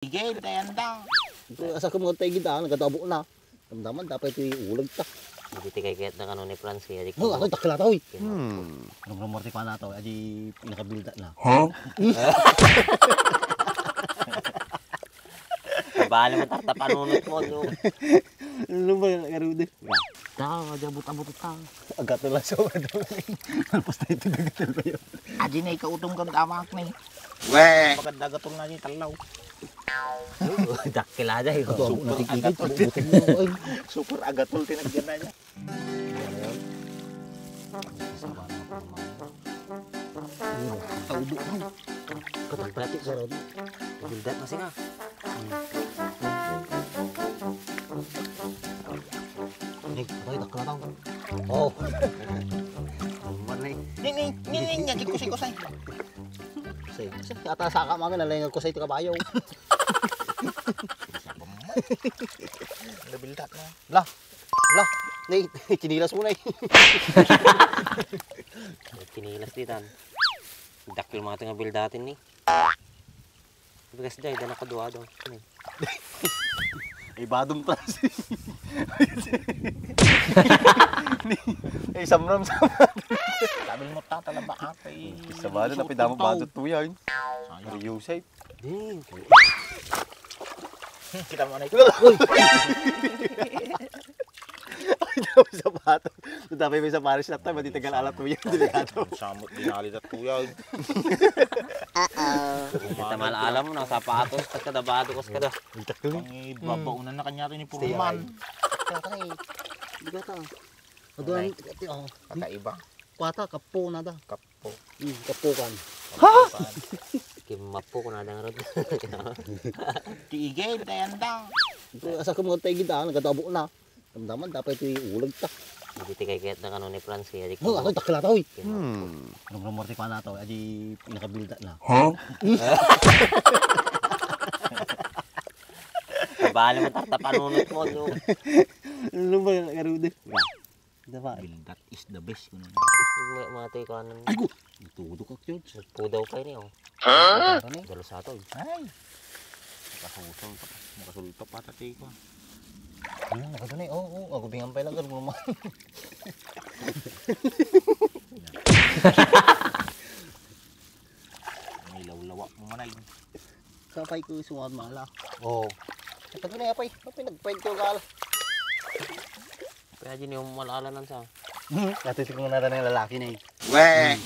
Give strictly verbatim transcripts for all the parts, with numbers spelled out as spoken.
Igid, ayan da. Ito, asa ko mga tayo gid, ah, nagadabo na. Damdaman, dapat ito iulag ta. Hindi ti kay kayat na kano ni Franz, kaya di ko. Oh, ako, dakla ta, oy. Hmm. Rumrumor ti kuana to, adi pinakabilda na. Huh? Kabalo mo, tarta panunot mo, no? Ano ba yung karude? Ta, adi abot-abot ta. Agato lang sa wado. Tapos tayo ito, gagatol tayo. Adi na, ikautom kang damak na eh. Weh! Maganda agatol na di, talaw. Dakkel aja, eh. Ito, abot na tikikit, abot mo, ay. Super agatol, tinagyan na niya. Taubo na. Katakdati sa ron. Bildat na siya. Ning, ito, dakla tao. Oh. Manay. Ning, ning, ning, ning, kusay, kusay. Kusay, kusay. Ata saka mga nalengag kusay ti kabayo. Nabildat na. La. La. Nay, chinilas mo na eh. Chinilas di tan. Dakkel mga tingabil dati ni. Bigas jay, dana kadua daw. Ni. Ay, badom ta. Ay, samram, samram. Sabi mo, tata, laba, ate. Sabado na, pidamo badot to yan. Sayang. Yusay. Ding. Kita mo na ito. Uy! Ay, daw sa bato. Dapat may sa Paris na tayo, matitagal alat mo yan, delikado. Samot din alit at kuya. Uh-oh. Kita mala alam mo, nang sapatos, kas kada bato, kas kada. Ang takil. Ang ibabaunan na kanya rin ni Puruman. Kaya, di ka ta. Aduan, ati, oh. Kakaiba. Kuwata, kapo na da. Kapo. Hmm, kapukan. Ha? Kimmapo ko na dang rod. Ti igid, ayan da. Ito, asa ko mga tayo gid, ah, nagadabo na. Damdaman, dapat ito iulag ta. Hindi ti kay kayat na kano ni Franz, kaya di ko. Oh, ako, dakla ta, oy. Kimmapo. Hmm. Rumrumor ti kuana to, adi pinakabilda na. Huh? Kabalo mo, tarta panunot mo, no? Ano ba yung karude? Diba? Bildat is the best, kuno. Mga, mga tayo kanan. Ay, go! Itudo ka, George. Nagpudaw kayo niyo. Ha? Ano ni? Galos ato, eh. Ay! Nakasultop, nakasultop ata tayo ko. Hmm, nakasunay. Oo, oo. Agubingan pa lang, ganun mo naman. May lawlawa mo man ay. Kapay ko suwan mala. Oo. Ito ko na yapay. Kapay nagpayag ko kala. Kaya di niyo malalanan sa. Hmm, ito si kung nara ng lalaki na eh. Weh!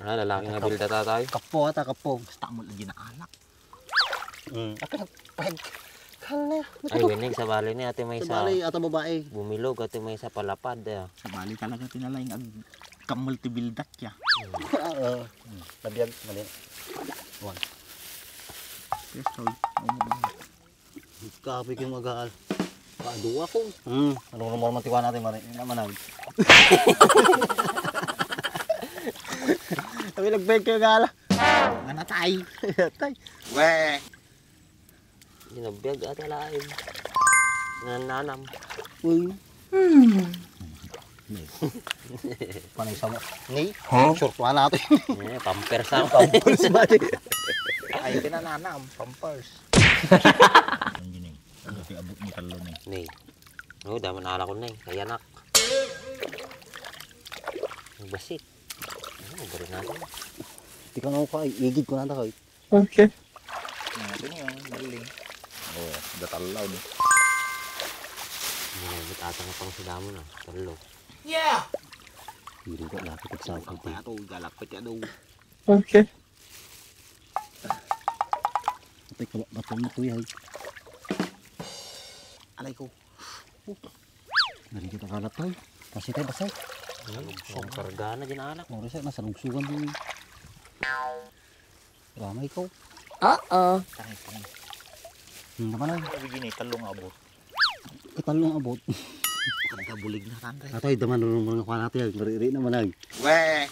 Ah, lalaki nga bilda tatay. Kapo ata, kapo. Basta mo lagi na anak. Hmm, ako nagpayag. Kala. Ay, winning sa bali ni ate may sa. Sa bali, ata babae. Bumilog, ate may sa palapad, eh. Sa bali talaga tinalay nga ag-, kamultibildat ya. Oo. Nabiyag, mali. One. Yes, tol. Kapoy ko mag-aal. Paduwa ko. Hmm, ano naman naman tikuha natin, mali. Hindi naman ang. Sabi, nag-bike kayo gala. Nanatay. Tay. Weh. Ginabiyag ata lain. Nananam. Uy. Panay sa mo. Ni? Huh? Short one natin. Eh, pampers ako. Pampers ba di? Ay, kinananam, pampers. Ang gini. Ang gini, abot ni talo ni. Ni. Oh, daman ala ko na eh. Kaya anak. Ang basit. Ano, bari natin. Tika nga ko ay, igid ko na ta kay. Okay. Ano ito niya, galing. Oh, datalaw ni. Ginamit ata nga pang sa damo na. Talo. Yeah! Hindi ko lapit sa ako. Kaya ito, galapit ka daw. Okay. Patay ka, batong mo, kuya, eh. Alay ko. Nari kita kalat, ay. Kasi tayo, basta. Ang karga na dyan, anak. Mura siya, nasa lugsugan din. Ramay ko. Oo. Tangay, tangay. Hindi naman, ay. Ang bigyan eh, talong abot. Katalong abot. Ang kabulig na, tangay. Atoy, daman, nung mga kuha natin, yan. Mariri naman, ay. Weh!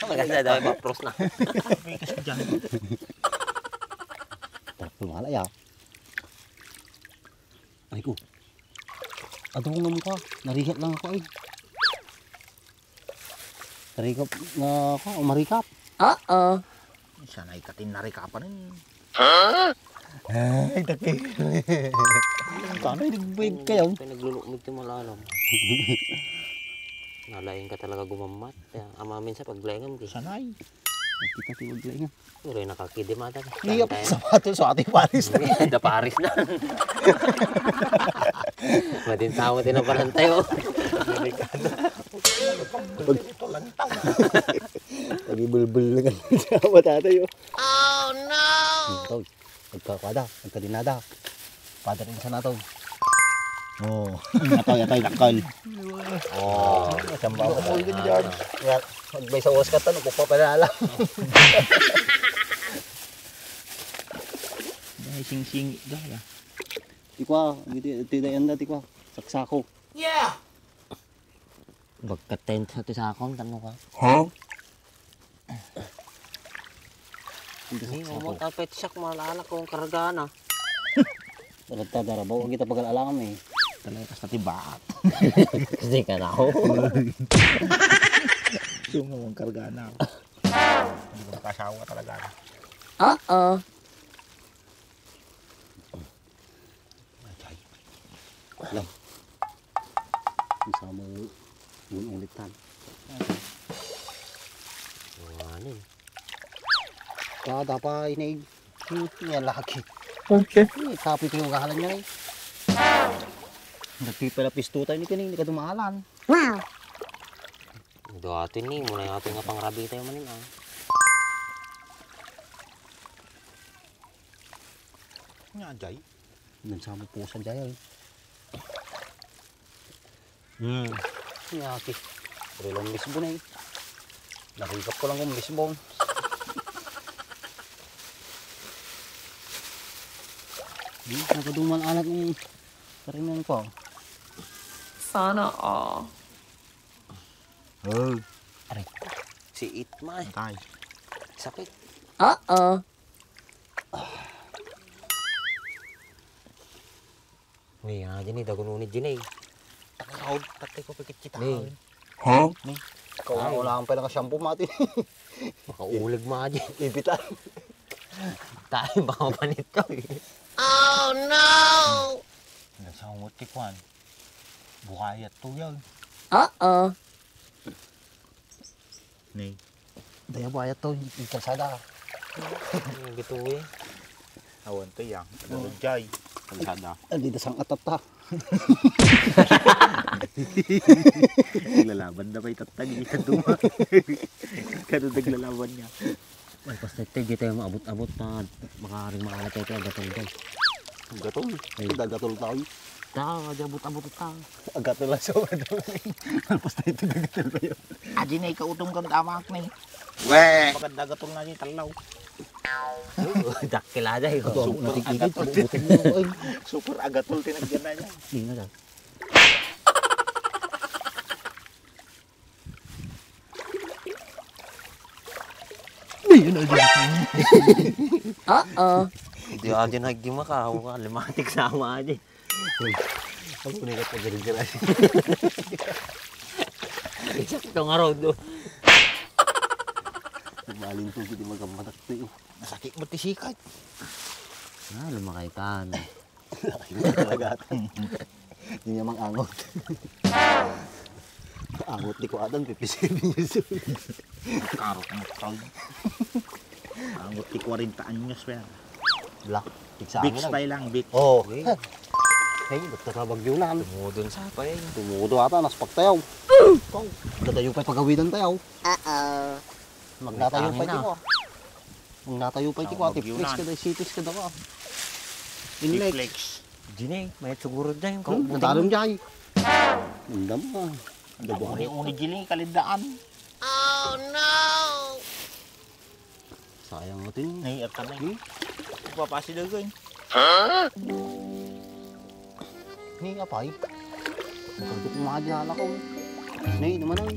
Maganda daw, mapros na. May kasi dyan. Tarap ko, wala, ya. Ay ko. Adungan mo ka. Narigat lang ako, ay. Narikap na ako, umarikap. Oo. Sanay ka tinarikapan. Ay, daki. Paano yung nagbayad kayo? Kaya naglulukmig ti malalam. Nalaing ka talaga gumammat. Kaya, ama, minsan paglaingan, di. Sanay. Nagkita ti paglaingan. Pero yung nakakidi mata. Iya, pa sapatos, so ati paris na. Da paris na. Madin tao, tinaparan tayo. Delikado. Pag-, ito lang tao. Pag-ibulbul na ka sa mata tayo. Oh, no! Ito, nagkakwada, nagkadinada. Father, insan nato. Oh. Atoy, atoy, dakkel. Oh, samba mo. Ay, ganda. Nga, magbay sa uwas ka, tanong ko pa pala alam. Dahil sing-sing, dahil, ah. Tikwa, iti, iti, iti, iti, tikwa. Saksako. Yeah! Bagkat tayo sa ti sakon, tano ka? Ha? Hindi, umot ang petsak, malala ko ang karga na. Talaga, darabaw, ang kita pag-alangan eh. Talaga, basta ti baat. Kasi ka na ako. Gusto mo ang karga na. Hindi ko makasawa talaga. Oo. Ajay. Lang. Ang sama mo, ngun ulit tan. Ano? Kada pa inig. Hmm, yan lagi. Okay. Eh, kapoy kayo gahalan niya eh. Nagpipila pisto tayo ni Kining, hindi ka dumahalan. Wow! Dati ni, muna yung ating nga pangrabi tayo manin, ah. Nga, Jay. Yan sa mo pusa, Jay, ay. Hmm. Yaki. Pero lang mismo na eh. Nakikap ko lang kung mismo. Hmm, nakaduman anak ng karinan ko. Sana all. Oh. Aray. Si Itma eh. Tay. Sakit. Oo. Ni, ah, dyan eh, dagun unit dyan eh. Takaraw, patay ko pikit kita. Ni. Ha? Ni. Ikaw, ay, wala kang pala ka-shampoo, mati. Makaulag, ma, dyan. Ibitan. Tayo, baka mapanit ka eh. Oh, no! Nasangot ti kwan. Buhayat to yan. Oo. Ni. Daya bayat to, yung kalsada. Ang gituwi. Awan to yang. Ano to, Jay? Kalsada. Andi da sang atap ta. Naglalaban na pa'y tattag, isang duma. Kano naglalaban niya? Ay, basta ito, di tayo maabot-abot na makaring makanat tayo, tayo, gatol, guys. Gatol? Ay. Ito, gatol tayo. Ta, di abot-abot ta. Agatol lang sa gatol. Tapos tayo, ito, gatol tayo. Adi na, ikautom kang damak na eh. We! Maganda gatol nga ni talaw. Dakkel aja, eh. Ito, abot na tigigit. Super agatol. Buti mo, ay. Super agatol, tinagyan na niya. Hindi na lang. Ayun, ayun. Oo. Di aja na gimaka, ako ka, limatik sama aja. Ako na ka pagarigaray. Isakto nga raw do. Malintog, hindi magkamatak to eh. Masakit mo ti sikat. Ah, lumakay ka, ano? Talaga. Hindi niya mang-angot. Angot di ko atan, pipisipin niya sa. Karot mo, tol. Angot di kwarenta anyos pa yan. Bla, Big Spy lang, Big. Oh. Okay. Hey, ba't ka bagyo na, ano? Tumudon sa pa yan. Tumudo ata, naspak tayo. Ikaw, natayo pa'y pagawidan tayo. Uh-oh. Magnatayo pa'y tiko. Magnatayo pa'y tiko, ati flex ka da, C T X ka da ka. Inlex. Flex. Dine, may siguro dyan yung. Hmm, kaubutan nadalom mo. Dyan. Ang damo, ah. Ang damo, uni-uni, Jiling, kalidaan. Oh, no! Sayang mo, Tin. Nay, at tanay. Hmm? Ipapasi daw, eh. Ni, apay. Ang mga dinala ko. Ni, naman, ay.